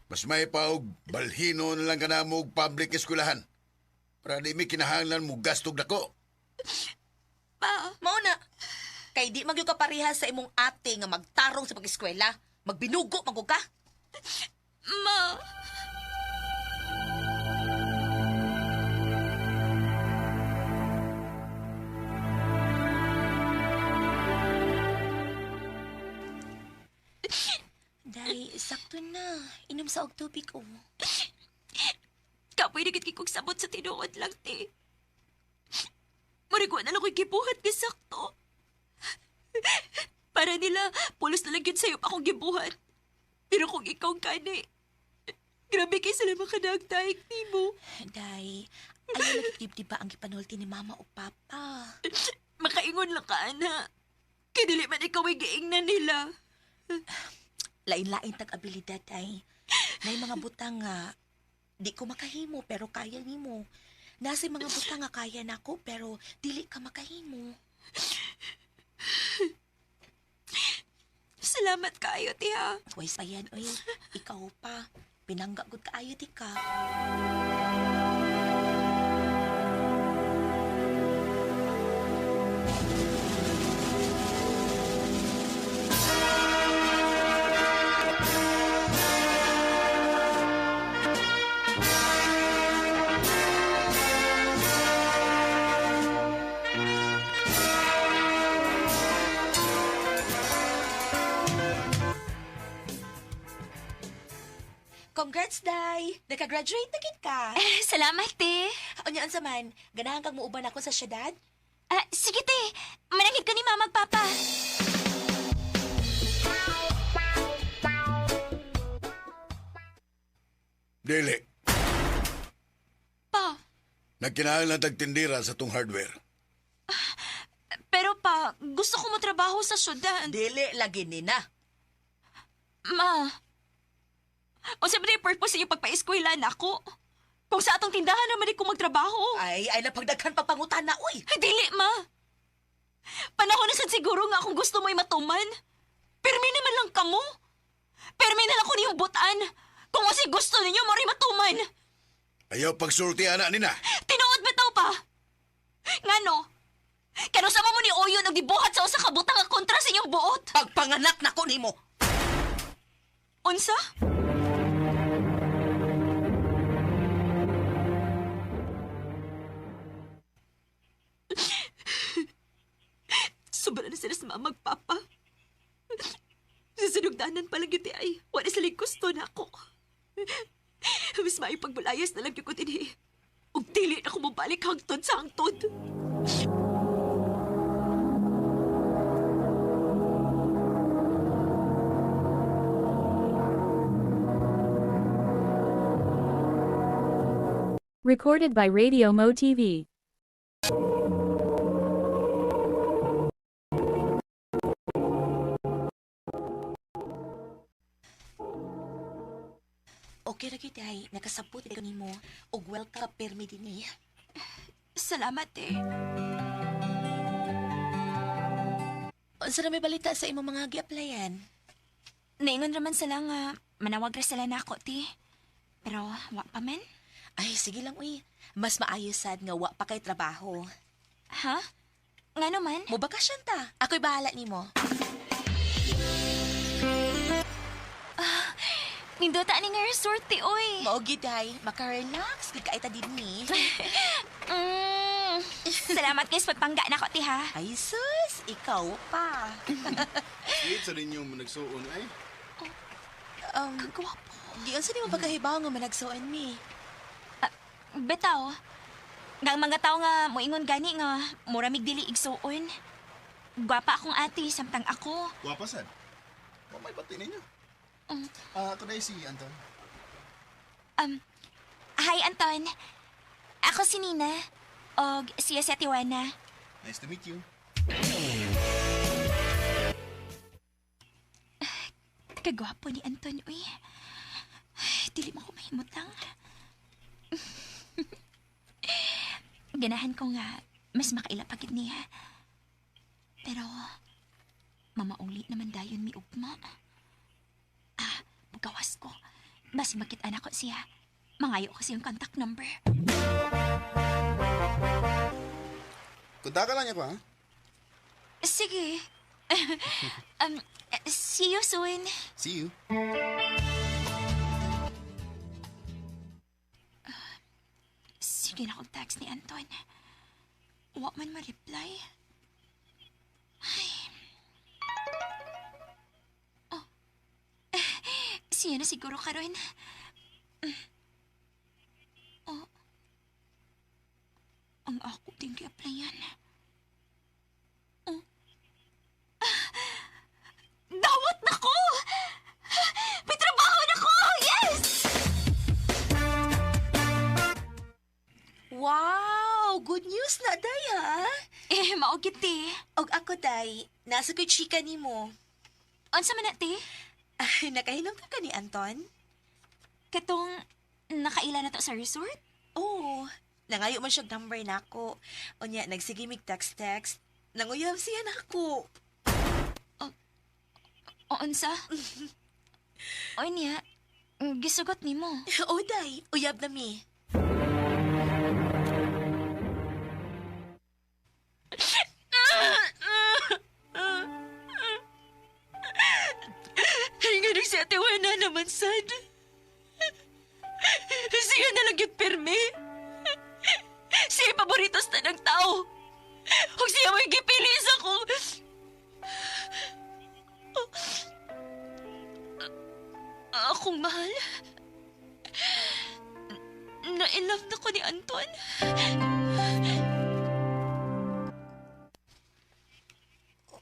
mas may paog balhino na lang ka na mo og public eskwelahan. Para di mi kinahanglan mo gastog dako. Pa, Mao na. Kay di man gyud ka pareha sa imong ate nga magtarong sa pag-eskwela. Magbinugo man gud ka. Ma. Day, sakto na. Inom sa og tubig, oh. Kapoy na gid kay kog sabot sa tinuod lang, te. Murag wa na lang ko'y gibuhat nga sakto. Para nila, pulos na lang yun sa'yo pa akong gibuhat. Pero kung ikaw kani, grabe kay sila makadagdaig nimo. Day, ayaw lagi dibdib ba ang gipanulti ni mama o papa? Makaingon lang ka, ana. Kay dili man ikaw ay giingnan nila. Lain-lain tag abilidad ay. Nay mga butang nga di ko makahimo pero kaya nimo. Nasa mga butang nga kaya nako pero dili ka makahimo. Salamat kaayo, tiha. Way sayan oy, ikaw pa. Pinangga gud kaayo ti ka. Congrats, Day! Nakagraduate na gid ka. Eh, salamat, te. Unya unsa man, ganahan kang muuban ako sa syudad? Ah, sige, te. Manangit ka ni mama ug papa. Dili, Pa, nagkinahanglan tag tindira sa tong hardware. pero pa, gusto ko matrabaho sa syudad. Dili lagi ni na. Ma, unsa ba yung purpose inyong pagpa-eskwela nako? Kung sa atong tindahan naman ko magtrabaho. Ay, ay napagdaghan pagpangutan na, uy. Dili, ma. Panahon na sad siguro nga kung gusto mo'y matuman. Pirmi naman lang kamo. Pirmi na lang ko niyong butan. Kung unsay gusto ninyo, mo rin matuman. Ayaw pagsulti ana nina. Tinuod bitaw pa. Ngano? Kano sa mo ni Oyon og gibuhat sa usa ka butang nga kontra sa inyong buot? Pagpanganak nako nimo. Unsa? Sobra na sila sa mama ug papa. Sa sinugdanan pa lang yun, ay. Wala sila gusto na ako. Mas maipagbalayas na lang yun ko dinhi. Ug dili na ko mobalik hangtod sa hangtod. Recorded by Radio Mo TV. Okay ra gyud ay nakasabot ko nimo ug welcome ka pirmi dinhi. Salamat eh. Unsa na may balita sa imong mga gi-applyan? Naingon raman sila nga manawag ra sila nako ti. Pero wa pa man. Ay, sige lang uy. Mas maayo sad nga wa pa kay trabaho. Ha? Ngano man? Mo bakasyon ta. Ako'y bahala nimo. Nindota ani nga resort ti oy. Mao gyud ay, maka-relax gid kay ta dinhi. Mm. Salamat guys pagpangga nako ti ha. Ay sus, ikaw pa. Wait sa ninyo mo nagsuon ay. Kagwapo. Giunsa nimo pagkahibaw nga managsuon mi? Bitaw. Nga ang mga tao nga moingon gani nga mura mig dili igsuon. Gwapa akong ate samtang ako. Gwapa sad. Wa may bati ninyo. Ah, ako na si Anton. Hi Anton. Ako si Nina. Og siya si Ate Juana. Nice to meet you. Kagwapo ni Anton, uy. Ay, dili mo ko mahimutang. Ganahan ko nga, mas makaila pa gid niya. Pero, mamauli naman dayon mi ugma. Ah, bugawas ko. Basi makita na ko siya. Mangayo ko siyang contact number. Kunta ka lang niya ko, ha? Sige. See you soon. See you. Sige na kong text ni Anton. Wa man ma-reply. Ay. Oh. Siya na siguro karon. Oh. Ang ako din gi-applyan. Oh. Dawat na ko! May trabaho na ko! Yes! Wow! Good news na, Day, ha? Eh, mao gid, te. Og ako, Day, nasa ko'y chika nimo. Unsa man na, te? Ay, nakahinom ka ka ni Anton? Katong nakaila na to sa resort? Oo. Nangayo man siyag number nako. Unya, nagsige mig text-text. Nanguyab siya nako. O unsa? O niya, gisugot nimo. O, Day, uyab na mi. Ay, nga si Ate Wena naman, sad. Siya na lang yung pirmi. Siya yung paborito sa tanang tao. Huwag siya mo yung gipili sa kong... Akong mahal. Na-in love na ko ni Anton.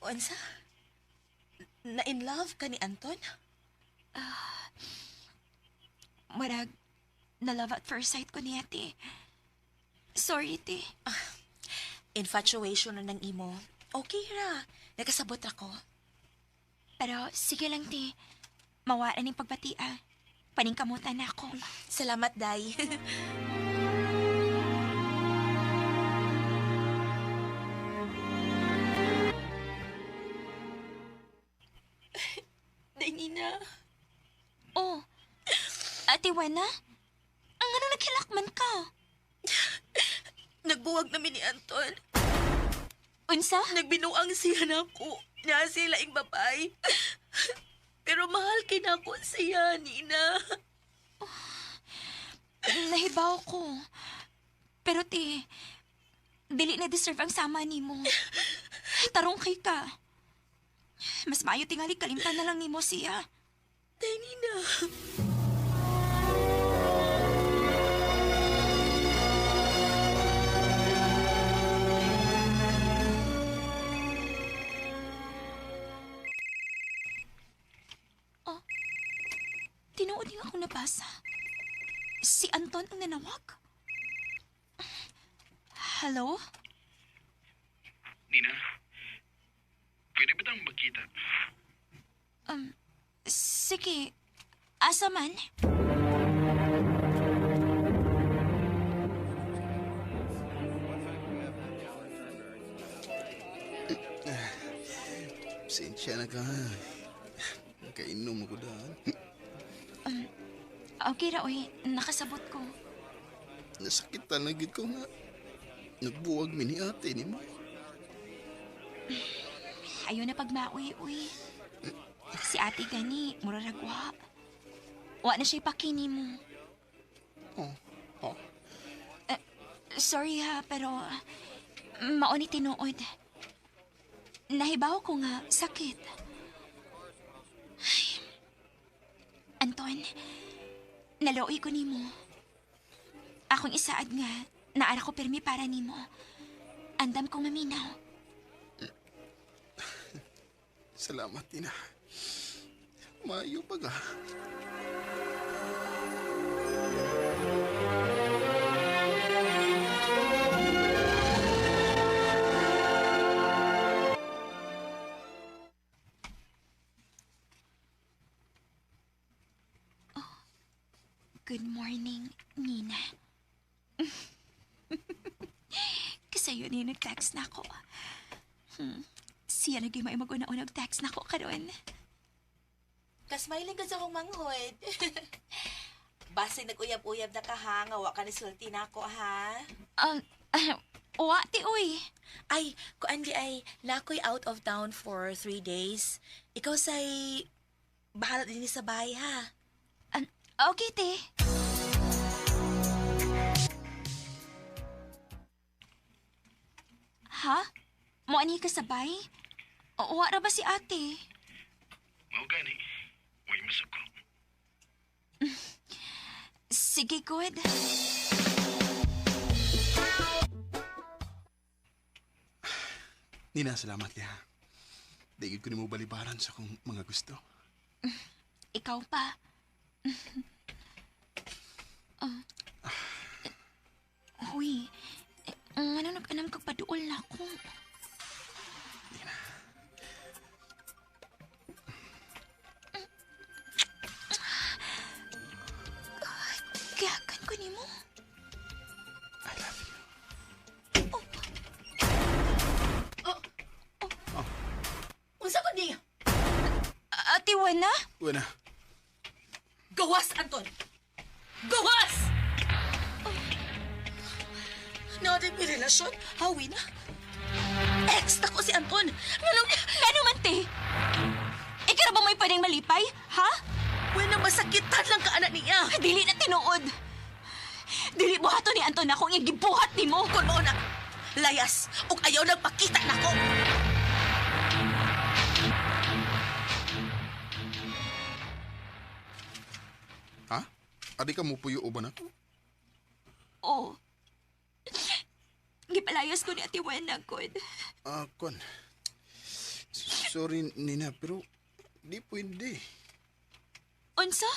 Unsa? Na in love ka ni Anton? Marag, na love at first sight ko niya, te. Sorry, te. Infatuation na ng imo. Okay ra. Nakasabot ako. Pero sige lang, te. Mawala ning pagbati, ah. Paningkamutan na ako. Salamat, Day. Day, Nina. Oh, Ate Wena? Ang ano naghilakman ka? Nagbuwag namin ni Anton. Unsa? Nagbinuang siya nako. Naa sila ing babay. Pero mahal kay nako siya, Nina. Nahibaw ko. Pero te, dili na deserve ang sama nimo. Tarong kay ka. Mas maayo tingali kalimtan na lang nimo siya. Day, Nina. Tinuod nga akong nabasa. Si Anton ang nanawag. Hello? Nina, pwede ba tayong magkita? Sige. Asa man? Sensya na ka. Nakainom ako daan. Okay ra, oy. Nakasabot ko. Nasakitan na gid ko nga. Nagbuwag mi ni ate ni mo. Ayaw na pagmaoy, uy. Si ate gani, mura ragwa. Wa na siya ipakini mo. Oh, oh. Sorry ha, pero mao ni tinuod. Nahibaw ko nga sakit. Ay. Anton, nalooy ko nimo. Akong isaad nga, naara ko pirmi para nimo. Andam kong maminaw. Salamat, Tina. Maayo pa ka. Morning, Nina. Kasi yun yung nag-text na ako. Siya lagi may mag-una-una text na ako karon. Kasmiling ka sa akong manghod. Basig nag-uyab-uyab na ka ha, nga wa ka ni sulti na ako ha. Wa ti uy. Ay, kuan di ay, nakoy out of town for 3 days. Ikaw say, bahala din sa bahay ha. Okay, te. Ha? Mo ani ka sabay? Wa ra ba si ate? Mao gani. Uy, masuko. Sige, good. Nina, salamat niya. Di gid ko nimo balibaran sa akong mga gusto. Ikaw pa. Ah. Huy, ano nag-anam kag paduol na ako? Gihagan ko nimo. I love you. Unsa ko ni? Ate Wana? Buena. Gawas, Anton! Gawas! Oh. Natin may relasyon? Hawi na. Ex na ko si Anton! Nganong... Ngano man, te? Ikaw ra ba mo'y pwedeng malipay? Ha? Wala masakitan lang ka anak niya. Dili na tinuod. Dili buhaton ni Anton ako ang gibuhat nimo. Kung mao na, layas, ug ayaw nagpakita nako. Ha? Adi ka mo puyo ba na? Oo. Gipalayas ko ni Ate Wena, good. Ah, kon. Sorry, Nina, pero di pwede. Unsa?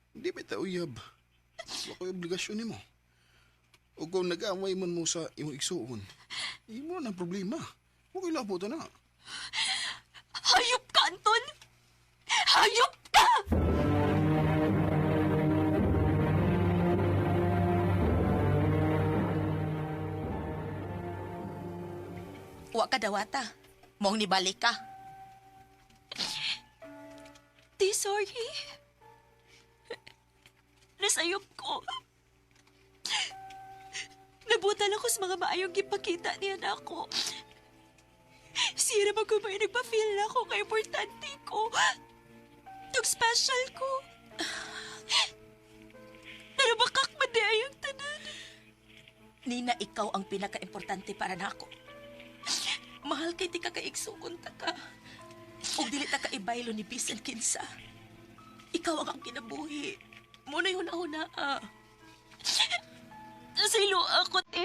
Di ba ta uyab? Wa ko'y obligasyon nimo. O kung nag-away man mo sa imong igsuon, imo na problema. Wa ko'y labo ta na. Hayop ka, Anton! Hayop ka! Wa ka dawata. Mong nibalik ka. Di, sorry. Nasayop ko. Nabutan ako sa mga maayong gipakita niya na ako. Sira ba ko ba nagpa-feel na ako kay importante ko? Tug special ko. Pero bakak madi ang tanan. Nina, ikaw ang pinaka-importante para nako. Mahal kay di ka kaigsuon ta ka. Ug dili ta ka ibaylo ni bisan kinsa. Ikaw ang akong kinabuhi. Muna yung una ah. Nasilo ako, te.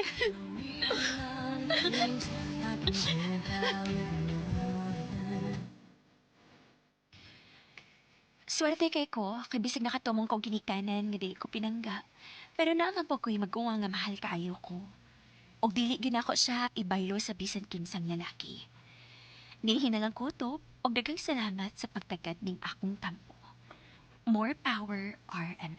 Swerte kay ko, kay bisag nakatumong kog ginikanan nga dili ko pinangga. Pero naangan po ko'y maguwang nga mahal kaayo ko. Og dili ginako siya ibaylo sa bisan kinsang lalaki. Nihinalang kutob og daghang salamat sa pagtagad ning akong tampo. More power, RMN.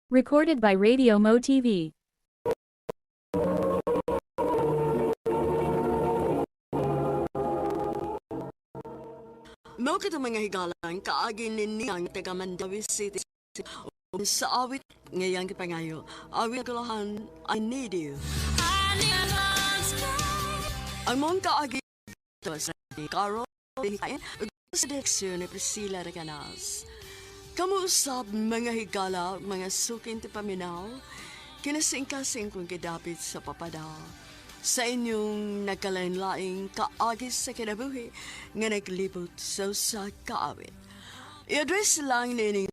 Recorded by Radio Mo TV. Mao kita mga higalan kaagi ni niyang taga Mandawi City ug sa awit ngayang gipangayo. Awit kulahan, I Need You. Ang mong kaagi sa Carol Hikayan ug sa direksyon ni Priscilla Recanas. Kamu usab mga higala, mga sukin ti paminaw, kinasingkasing kong gidapit sa papada. Sa inyong nagkalain-laing kaagis sa kinabuhi nga naglibot sa usa kaawit. I-address lang nining